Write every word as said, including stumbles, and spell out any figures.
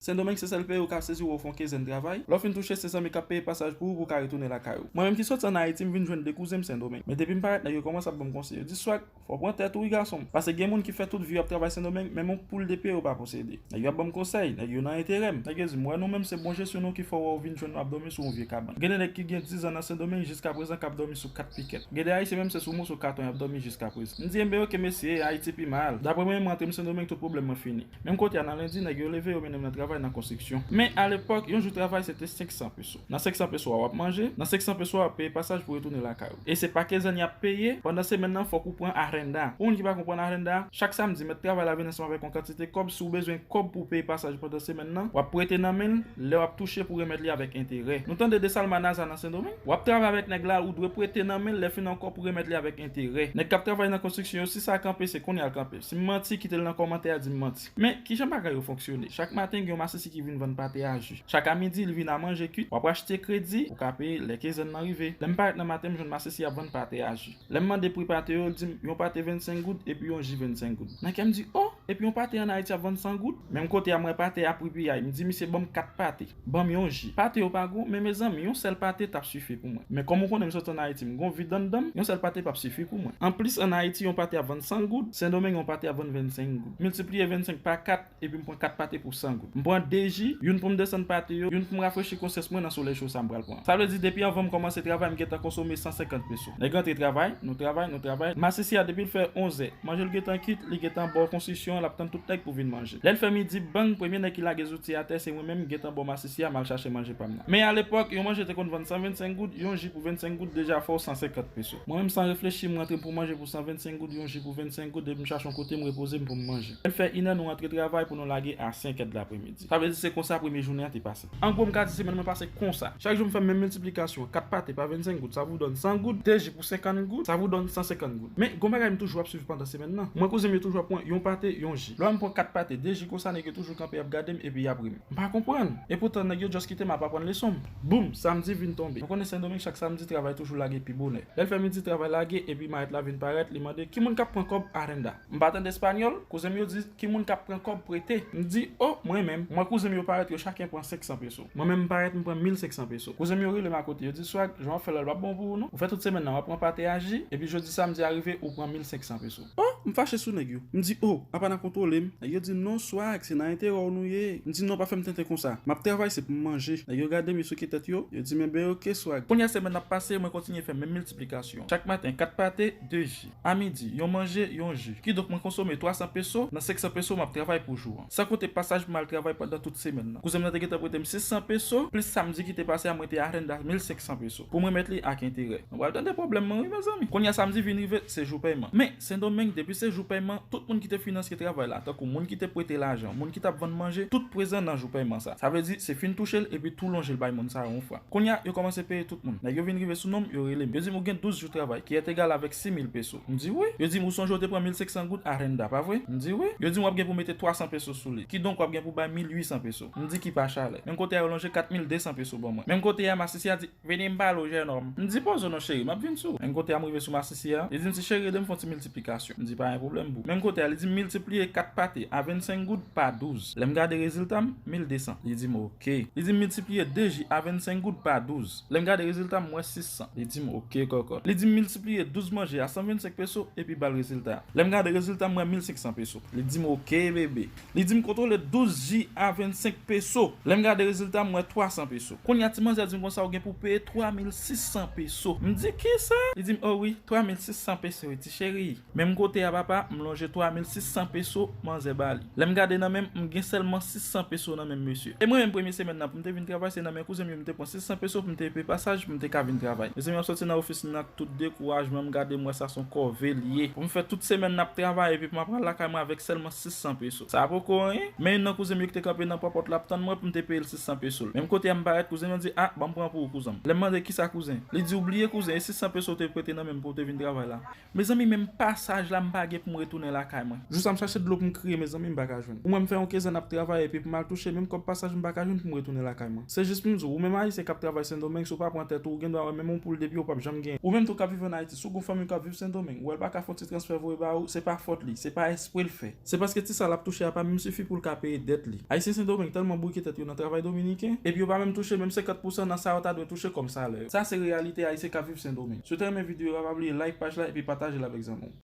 Sendomeng se sèl peyi ou ka sezi wè w fè yon kenzenn travay. Lè w fin touche, se zanmi k ap peye pasaj pou ou pou w ka retounen lakay ou. Mwen menm ki soti ann Ayiti, m vin jwenn de kouzen m Sendomeng. Men depi m parèt, nèg yo kòmanse ap ban m konsèy. Yo di, Swag, fò w pran tèt ou wi gason m. Paske gen moun ki fè tout vi yo ap travay Sendomeng, menm yon poul de pye yo pa posede. Nèg yo ap ban m konsèy, nèg yo nan enterè m. Nèg yo di m, wè nou menm se bon jesyon nou ki fè w wè w vin jwenn nou ap dòmi sou yon vye kabann. Gen de nèg ki gen diz an nan Sendomeng jiskaprezan k ap dòmi sou kat pikèt. Gen de Ayisyen menm se sou moso katon y ap dòmi jiskaprezan. M di, enben oke mesye, Ayiti pi mal. Daprè mwen, m rantre m Sendomeng, tout pwoblèm mwen fini. Menm kote a nan lendi, nèg yo leve, yo mennen m nan travay nan konstriksyon. Men alepòk, yon jou travay se te senk san peso. Nan senk san peso a w ap manje, nan senk san peso a w ap peye pasaj pou retounen lakay ou. E se pa kenzenn y ap peye, pandan semèn nan fòk ou pran arenda. Pou moun ki pa konprann arenda, chak samdi mèt travay la vin ansanm avèk yon kantite kòb, si w bezwen kòb pou w peye pasaj pandan semèn nan, w ap prete nan men l, lè w ap touche pou remèt li avèk enterè. Nou tande de salmanaza nan Sendomeng? W ap travay avèk nèg la, ou dwe prete nan men l, lè fin ankò pou remèt li avèk enterè. Nèg k ap travay nan konstriksyon yo, si sa kanpe, se kounye a l kanpe. Si m manti, kite l nan kòmantè a di m manti. Men, kijan bagay yo fonksyone? Chak maten, gen yon masisi ki vin vann pate a ji. Chak a midi, li vin a manje kwit. W ap achte kredi, ou ka peye lè kenzenn nan rive. Lè m parèt nan maten, m jwenn masisi ap vann pate a ji. Lè m mande pri pate yo, l di m yon pate vennsenk goud epi yon ji vennsenk goud. Nan kè m di, o, epi yon pate ann Ayiti ap vann san goud? Menm kote a, m wè pate a pri piyay. M di misye ban m kat pate, ban m yon ji. Pate yo pa gwo, men mezanmi, yon sèl pate t ap sifi pou mwen. Men kòm ou konnen m soti ann Ayiti, m gon vid anndan m, yon sèl pate p ap sifi pou mwen. Anplis, ann Ayiti, yon pate ap vann san goud, Sendomeng, yon pate ap vann vennsenk goud. Miltipliye vennsenk pa kat, epi m pran kat pate pou san goud. M pran de ji, youn pou m desann pate yo, youn pou m rafrechi konsyans mwen nan solèy cho sa m pral pran. Sa vle di, depi anvan m kòmanse travay, m gentan konsome san senkant peso. Nèg rantre travay, nou travay, nou travay. Masisi a, depi l fè onzè, manje l gentan kwit, li gentan bò konstriksyon an, l ap tann tout nèg pou vin manje. Lè l fè midi, bang, premye nèg ki lage zouti atè, se mwen menm, m gentan bò masisi a, m al chache manje pa m nan. Men alepòk, yon manje te konn vann san vennsenk goud, yon ji pou vennsenk goud deja fè w san senkant peso. Mwen menm, san reflechi, m rantre m pou manje pou san vennsenk goud, yon ji pou vennsenk goud, depi m chache yon kote, m repoze m pou m manje. Lè l fè inè, nou rantre travay pou nou lage a senkè de lapremidi. Sa vle di se konsa premye jounen an te pase. An gwo, m ka di semèn mwen pase konsa. Chak jou m fè menm miltiplikasyon an. Kat pate pa vennsenk goud, sa vous donne san goud. De ji pou senkant goud, sa vous donne san senkant goud. Men, gon bagay m toujou ap swiv pandan semèn nan. Mwen kouzen m yo toujou ap pran yon pate, yon ji. Lè m pran kat pate, de ji konsa, nèg yo toujou kanpe ap gade m epi y ap ri m. M pa konprann. Epoutan, nèg yo just kite m ap aprann leson m. Boum, samdi vin tonbe. Nou konnen Sendomeng, chak samdi, travay toujou lage pi bonè. Lè l fè midi, travay lage, epi mayèt la vin parèt, li mande, ki moun k ap pran kòb arenda? M pa tande espanyòl, kouzen m yo di, ki moun k ap pran kòb prete? M di, o, mwen menm. M wè kouzen m yo parèt, yo chaken pran senk san peso. Mwen menm, m parèt, m pran mil senk san peso. Kouzen m yo rele m akote, yo di, Swag, jan w ap fè la, l p ap bon pou ou non. Ou fè tout semèn nan, w ap pran pate a ji, epi jodi samdi a rive, ou pran mil senk san peso. O, m fache sou nèg yo. M di, o, apa n ap kontwole m? Nèg yo di, non, Swag, se nan enterè w nou ye. M di, non, pa fè m tenten konsa. M ap travay, se pou m manje. Nèg yo gade m, yo souke tèt yo, yo di m, enben oke, Swag. Kounye a semèn nan ap pase, mwen kontinye fè menm miltiplikasyon. Chak maten, kat pate, de ji. A midi, yon manje, yon ji. Kidonk, mwen konsome twa san peso nan senk san peso m ap travay pou jou an. San konte pasaj pou m al travay pandan tout semèn nan. Kouzen m nan te gentan prete m sis san peso, plis samdi ki te pase a, mwen te arenda mil senk san peso. Pou m remèt li ak enterè. Nou pral tande pwoblèm mwen, wi, mezanmi. Kounye a samdi vin rive, se jou pèyman. Men, Sendomeng, depi se jou pèyman, tout moun ki te finansye travay la, tankou moun ki te prete lajan, moun ki t ap vann manje, tout prezan nan jou pèyman sa. Sa vle di, se fin touche l epi tou lonje l bay moun sa yo yon frap. Kounye a, yo kòmanse peye tout moun. Nèg yo vin rive sou non m, yo rele m. Yo di m, ou gen douz jou travay, ki est égal avèk sis mil peso. M di, wi. Yo di m, ou sonje w te pran mil senk san goud arenda, pa vre? M di, wi. Yo di m, w ap gen pou mete twa san peso sou li. Kidonk, w ap gen pou bay mil uit san peso. M di, ki pa chalè. Menm kote a, yo lonje kat mil de san peso ban mwen. Menm kote a, masisi a di, vini m pale w, jènòm. M di, poze w non, cheri, m ap vin sou ou. Menm kote a, m rive sou masisi a. Li di m, ti cheri, ede m fè yon ti miltiplikasyon. M di, pa gen pwoblèm, boo. Menm kote a, li di m, miltipliye kat pate a vennsenk goud pa douz. Lè m gade rezilta m, mil de san. Li di m, oke. Li di m, miltipliye de ji a vennsenk goud pa douz. Lè m gade rezilta m, m wè sis san. Li di m, oke, kòkòt. Li di m, miltipliye douz manje a san vennsenk peso, epi ba l rezilta a. Lè m gade rezilta m, m wè mil senk san peso. Li di m, oke, bebe. Li di m kontwole douz ji a vennsenk peso. Lè m gade rezilta m, m wè twa san peso. Kounye a, ti manzè di m konsa, ou gen pou peye twa mil sis san peso. M di, kisa? Li di m, o wi, twa mil sis san peso, wi, ti cheri. Menm kote a, papa, m lonje twa mil sis san peso, manzè ba li. Lè m gade nan men m, m gen sèlman sis san peso nan men m, mesye. E mwen menm, premye semèn nan, pou m te vin travay, se nan men kouzen m yo m te pran sis san peso pou m te peye pasaj, pou m te ka vin travay. Mezanmi, m ap soti nan ofis m nan ak tout dekourajman, m gade, m wè sa se yon kòve l ye. Pou m fè tout semèn n ap travay, epi pou m ap pral lakay mwen avèk sèlman sis san peso. Sa poko anyen. Men youn nan kouzen m yo ki te kanpe nan pòpòt la ap tann mwen pou m te peye l sis san peso l. Menm kote a m parèt, kouzen m nan di, a, ban m pran pou ou, kouzen m. Lè m mande, kisa, kouzen? Li di, ou bliye, kouzen, e sis san peso w te prete nan men m pou w te vin travay la? Mezanmi, menm pasaj la, m pa gen pou m retounen lakay mwen. Jou sa, m chache Se dlo pou m kriye, mezanmi, m pa ka jwenn. Ou wè m fè yon kenzen ap travay epi pou m al touche menm kòb pasaj m pa ka jwenn pou m retounen lakay mwen. Se jis pou m di w, ou menm Ayisyen k ap travay Sendomeng, si w pa pran tèt ou, ou gen dwa wè menm yon poul de byen ou p ap janm genyen. Ou menm tou k ap viv ann Ayiti, si w gen yon fanmi k ap viv Sendomeng, ou wè l pa ka fè yon ti transfè voye ba ou, se pa fòt li, se pa espre l fè. Se paske ti sa l ap touche a pa menm sifi pou l ka peye dèt li. Ayisyen Sendomeng tèlman bouke tèt yo nan travay dominiken, epi yo pa menm touche menm senkant pousan nan sa yo ta dwe touche kòm salè yo. Sa se reyalite Ayisyen k ap viv Sendomeng. Si w te renmen videyo a, pa bliye like paj la epi pataje l avèk zanmi w.